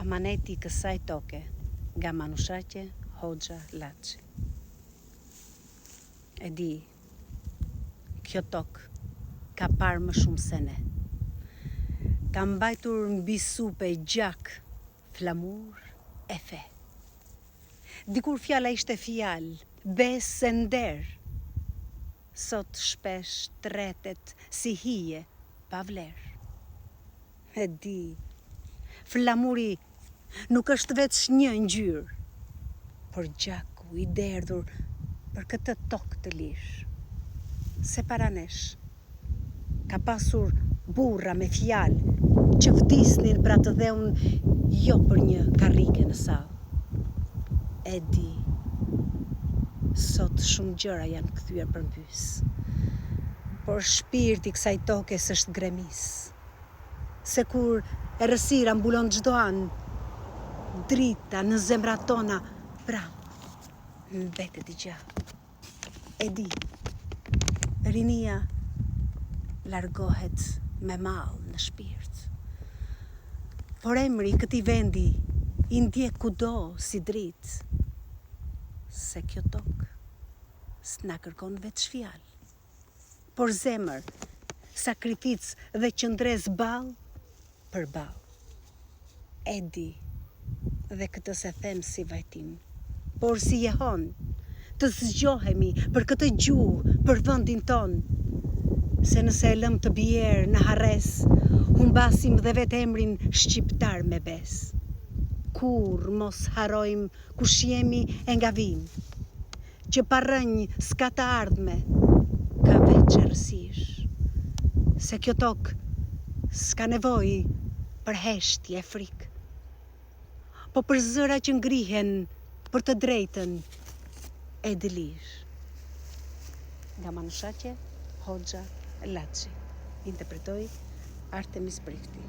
Amaneti i kësaj toke nga Manushaqe Hoxha Laçi. E di, kjo tokë ka parë më shumë se ne. Ka mbajtur mbi supe gjak, flamur e fe. Dikur fjala ishte fjalë, besë e nder. Sot shpesh tretet si hije pa vlerë. E di, flamuri nuk është veç një ngjyrë, por gjaku i derdhur për këtë tokë të lirë. Se para nesh, ka pasur burra me fjalë që vdisnin për atdheun jo për një karrige në sallë. E di, sot shumë gjëra janë kthyer përmbys, por shpirti i kësaj toke s'është gremis. Se kur errësira mbulon çdo anë, drita në zemrat tona prapë mbetet e gjallë. E di, rinia largohet me mall në shpirt. Por emri i këtij vendi i ndjek kudo si dritë, se kjo tokë s'na kërkon veç fjalë, por zemër, sakrificë dhe qëndresë ballë për ballë. E di, dhe këtë s'e them si vajtim, por si jehonë, të zgjohemi për këtë gjuhë, për vendin tonë, se nëse e lëmë të bjerë në harresë, humbasim dhe vetë emrin shqiptar me besë. Kurrë mos harrojmë kush jemi e nga vijmë. Që pa rrënjë s'ka të ardhme, ka veç errësirë. Se kjo tokë s'ka nevojë për heshtje e frikë, po për zëra që ngrihen për të drejtën e dëlirë. Nga Manushaqe Hoxha Laçi. Interpretoi Artemis Prifti.